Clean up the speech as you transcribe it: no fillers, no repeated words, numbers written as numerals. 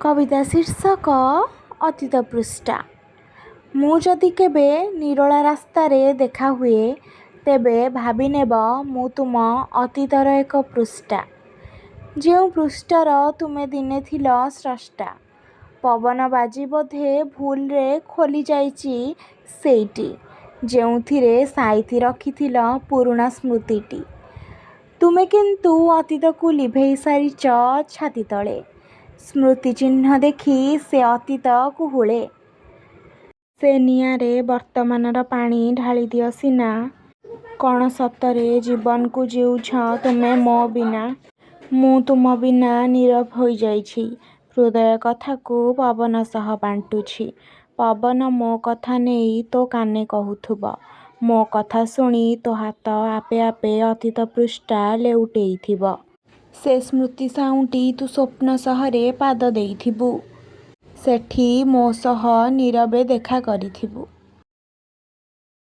କବିତା ଶୀର୍ଷକ ଅତୀତ ପୃଷ୍ଠା। ମୁଁ ଯଦି କେବେ ନିରୋଳା ରାସ୍ତାରେ ଦେଖାହୁଏ, ତେବେ ଭାବିନେବ ମୁଁ ତୁମ ଅତୀତର ଏକ ପୃଷ୍ଠା। ଯେଉଁ ପୃଷ୍ଠାର ତୁମେ ଦିନେ ଥିଲ ସ୍ରଷ୍ଟା। ପବନ ବାଜି ବୋଧେ ଭୁଲରେ ଖୋଲିଯାଇଛି ସେଇଟି, ଯେଉଁଥିରେ ସାଇତି ରଖିଥିଲ ପୁରୁଣା ସ୍ମୃତିଟି। ତୁମେ କିନ୍ତୁ ଅତୀତକୁ ଲିଭେଇ ସାରିଛ ଛାତି ତଳେ, ସ୍ମୃତି ଚିହ୍ନ ଦେଖି ସେ ଅତୀତ କୁହୁଳେ। ସେ ନିଆଁରେ ବର୍ତ୍ତମାନର ପାଣି ଢାଳିଦିଅ ସିନା। କ'ଣ ସତରେ ଜୀବନକୁ ଜୀଉଁଛ ତୁମେ ମୋ ବିନା? ମୁଁ ତୁମ ବିନା ନୀରବ ହୋଇଯାଇଛି। ହୃଦୟ କଥାକୁ ପବନ ସହ ବାଣ୍ଟୁଛି। ପବନ ମୋ କଥା ନେଇ ତୋ କାନେ କହୁଥିବ। ମୋ କଥା ଶୁଣି ତୋ ହାତ ଆପେ ଆପେ ଅତୀତ ପୃଷ୍ଠା ଲେଉଟେଇଥିବ। ସେ ସ୍ମୃତି ସାଉଁଟି ତୁ ସ୍ୱପ୍ନ ସହରେ ପାଦ ଦେଇଥିବୁ। ସେଠି ମୋ ସହ ନୀରବେ ଦେଖା କରିଥିବୁ।